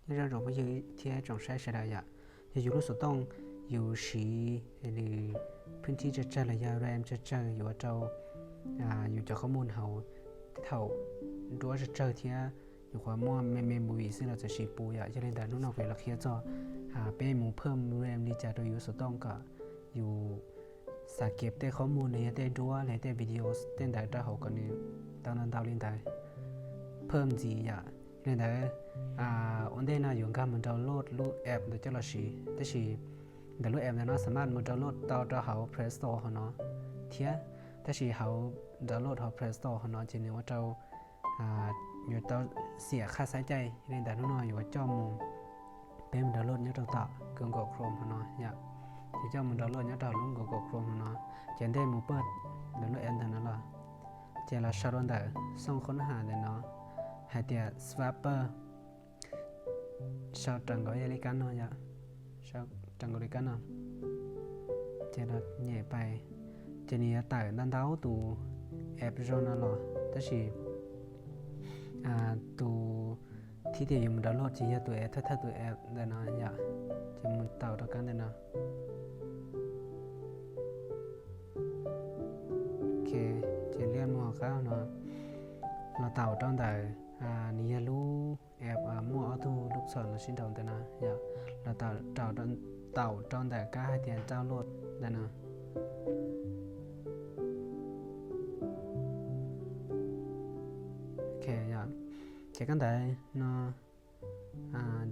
Nyob zoo phooj ywg thiab tsoom saib sawv daws yom. Yog yus lub xov tooj yus siv nws phwb thib tsawg tsawg los yog RAM tsawg tsawg yuav ua rau yus cov qhob mus hauv tej thaum duab tsawg tsawg thiab yus qhuav muaj me me movie xwb los txawm siv puv yom. Yog li ntawd hnub no kuv yuav los qhia txog peb mus phwb RAM li cas rau yus lub xov tooj kom yus xav kev tej qhob mus los yog tej duab los yog tej video tej ntawd rau hauv kom nws tau ntau ntau li ntawd phwb ntxiv yom. Yog li ntawd ua ntej no yuav nkag mus download lub app ntawd coj los siv, tab sis ntawm lub app ntawd no xab maj mus download tau rau hauv Play Store hauv no thiab, tab sis hauv download hauv Play Store hauv no ces nws ua rau yuav tau xiam qhaj xaib caij. Yog li ntawd hnub no yuav coj mus, peb mus download nyob rau tom Google Chrome hauv no yom. Ces coj mus download nyob rau lub Google Chrome hauv no, ces ntej mus pab ntawm lub app ntawm no los, ces los sau rau ntawm xoo khob has ntawm no hais tias Swapper, sau rau nkaus li kab no yom, sau rau nkaus li kab no, ces los nyem pais, ces nws yuav tawm ntau ntau tus app zoo no los, tab sis tus thib tias yuav mus download ces yog tus app thawj thawj tus app ntawm no yom, ces mus taus rau kab ntawm no. Ok, ces liaj mus qab no los taus rau ntawm, nws yog lub app muaj ob tug lub xom no sib nraud ntawm no yom, los taus rau ntawm kab hais tias download ntawm no. Ok, ces kab ntawd no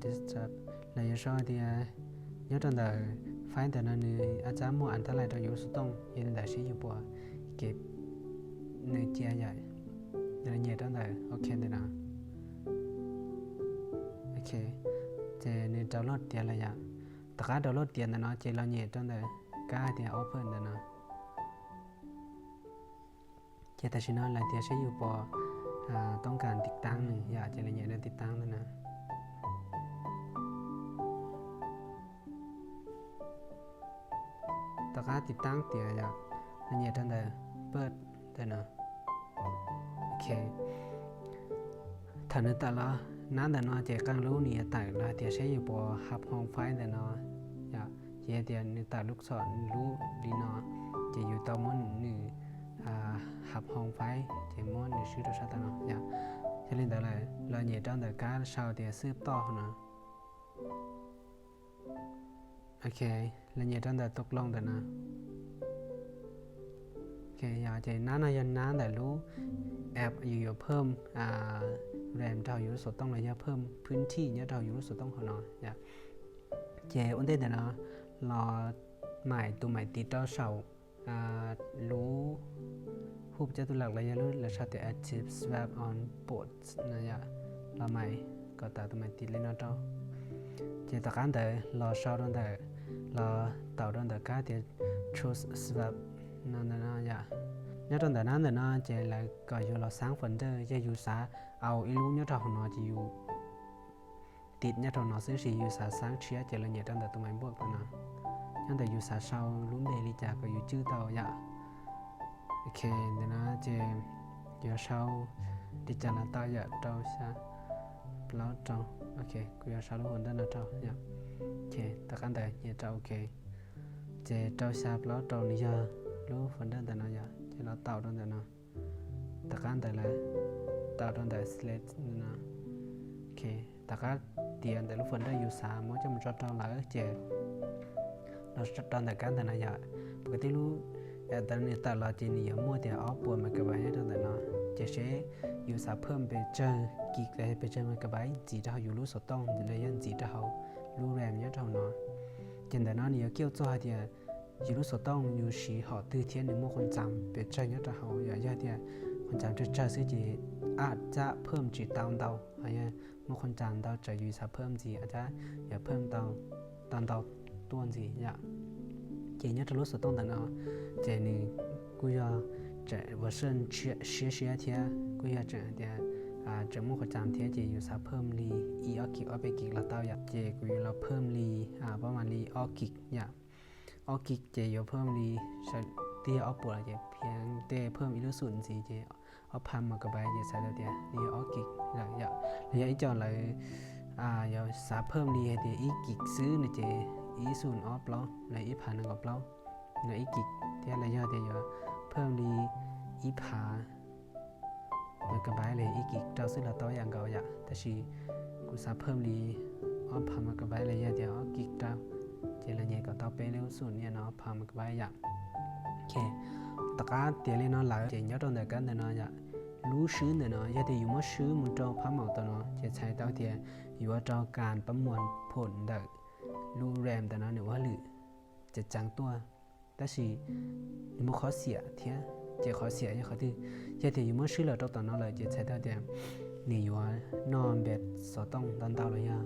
desktop los yuav sau tias nyob rau ntawm file ntawm no nws a tsab muaj an tab lais rau yus lub xov tooj, yog li ntawd seb yus puas kev nws cia yom. Los nyem rau ntawm ok ntawm no. Ok, ces nws download tiav lawm yom. Tom qab download tiav ntawm no ces los nyem rau ntawm kab hais tias open ntawm no. Ces tam sim no lawv tias seb yus puas toob kas tiv taab nws yom, ces lawv nyem rau tiv taab ntawm no. Tom qab tiv taab tiav yom, lawv nyem rau ntawm pab ntawm no. Ok, thaum nws tawm los nab ntawm no ces qee lub nws yuav tawm los hais tias seb yus puas hab hoo file ntawm no yom. Ces yog tias nws tawm lub xom lub li no, ces yus tau muab nws hab hoo file, ces muab nws swb rau sab tod no yom. Yog li ntawd lawm los nyem rau ntawm kab sau tias xwb toj no. Ok, los nyem rau ntawm tus looj ntawm no. Ok, yog ces nab no yog nab ntawm lub app yus yuav phwb RAM rau hauv yus lub xov tooj los yog phwb phwb thij nyob rau hauv yus lub xov tooj hauv no yom. Ces ua ntej ntawm no los maim tus maim tiv rau saum lub hub cov tus lawm los yog lub lawv sau tias Active Swap on Board no yom. Los maim kom tawm tus maim tiv li no rau. Ces tom qab ntawd los sau rau ntawm, los taus rau ntawm kab tias Choose Swap no ntawm no yom. Nyob rau ntawm nab ntawm no ces lawv kom yus los xaab folder, yog yus xav au ib lub nyob rau hauv no ces yus tiv nyob rau no xwb, sis yus xav xaab tshiab ces los nyem rau ntawm tus maim npuaj no. Nyob ntawm yus xav sau lub npe li cas kom yus cwj tau yom. Ok, ntawm no ces yuav sau li cas los tau yom, rau xya plaub rau. Ok, kuv yuav sau lub folder no rau yom. Ok, tom qab ntawd nyem rau ok. Ces rau xya plaub rau nws yog lub folder ntawm no yom, ces los taus rau ntawm no. Tom qab ntawd lawv taus rau ntawm select no. Ok, tom qab tiav ntawm lub folder yus xav muab coj mus tso rau lawm ces los rau ntawm kab ntawm no yom. Pom kwv tij lub app ntawd nws tawm los ces nws yuav muaj tias ob puas megabyte nyob rau ntawm no, ces seb yus xav phwb pes tsawg kis los yog pes tsawg megabyte ntxiv rau hauv yus lub xov tooj los yog ntxiv rau hauv lub RAM nyob rau hauv no. Ces ntawm no nws yuav kiaj txog hais tias yus lub xov tooj yus siv hom twg thiab nws muaj qhov ntxaam pes tsawg nyob rau hauv yom. Yog tias qhov ntxaam tsawg tsawg xwb ces a tsab phwb tsis tau ntau, yog muaj qhov ntxaam ntau tsawv yus xav phwb ntxiv a tsab yuav phwb tau ntau tuaj ntxiv yom. Ces nyob rau lub xov tooj ntawm no ces nws kuj yog tseem version siab siab thiab kuj yog tseem hais tias tseem muaj qhov ntxaam thiab ces yus xav phwb li ib ob kis ob peb kis los tau yom. Ces kuv yuav los phwb li pab mam li ob kis yom. Ob kis ces yuav phwb li, sawv tiag ob puas ces phiaj tej phwb ib lub xum ntxiv ces ob phav megabyte ces xav tau tias nws yog ob kis lawm yom. Los yog ib co lawv Yog xav phawm li hais tias ib kis xwb no ces ib xum ob plaub los ib phav nees nkaum plaub no ib kis thiab, los yog tias yuav phawm li ib phav megabyte los ib kis rau xwb los tau yam nkaus yom. Tab sis kuv xav phawm li ob phav megabyte los yog tias ob kis rau, ces los nyem kom tau peb lub xum nias no ob phav megabyte yom. Tom qab tiav li no lawm ces nyob rau ntawm kab ntawm no yom, lub swb ntawm no yog tias yus muab swb mus rau phab maum tom no ces txhais tau tias yuav ua rau kas pab muas phom ntawm lub RAM ntawm no nws ua hauj lwm ceev ceev tuaj. Tab sis nws muaj qhov xiam thiab, ces qhov xiam yog qhov twg? Yog tias yus muab swb los rau tom no lawm ces txhais tau tias nws yuav noj npe xov tooj ntau ntau los yog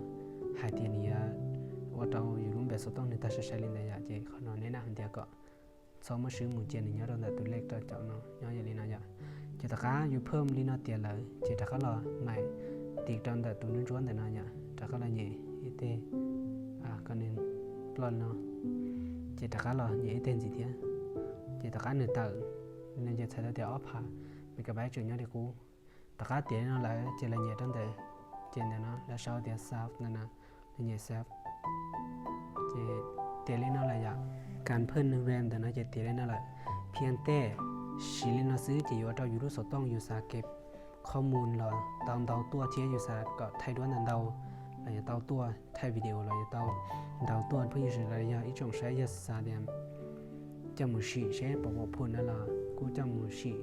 hais tias nws yuav ua rau yus lub npe xov tooj nws tag sai sai li ntawd yom. Ces qhov no neb na hais tias kom txhob muab swb mus cia nws nyob rau ntawm tus lej rau caum no nyob yam li no yom. Ces tom qab yus phawm li no tiav lawm ces rov qab los maim tim rau ntawm tus ntsuab ntsuab ntawm no yom, rov qab los nyem ib teg kom nws ploj li no, ces rov qab los nyem ib teg ntxiv thiab. Ces tom qab nws tawm li no ces txhais tau tias ob phav megabyte tseem nyob li qub. Tom qab tiav li no lawm ces los nyem rau ntawm, ces ntawm no lawv sau tias save ntawm no, los nyem save. Ces tiav li no lawm yom, kas phawm RAM ntawm no ces tiav li no lawm. Phiaj tej siv li no xwb ces yuav ua rau yus lub xov tooj yus xav kev qhov mus los tau ntau tuaj thiab yus xav kom thaij duab ntau ntau los yuav tau tuaj, thaij video los yuav tau ntau tuaj. Phooj ywg sawv daws yog ib tsoom saib yog xav tias coj mus sim seb pom pom phom no los kuj coj mus sim,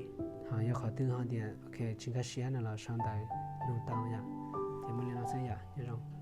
ho yog qhov twg ho tias ok tsis nkag siab no los sau ntawv nug tau yom. Ces muaj li no xwb yom, nyob zoo.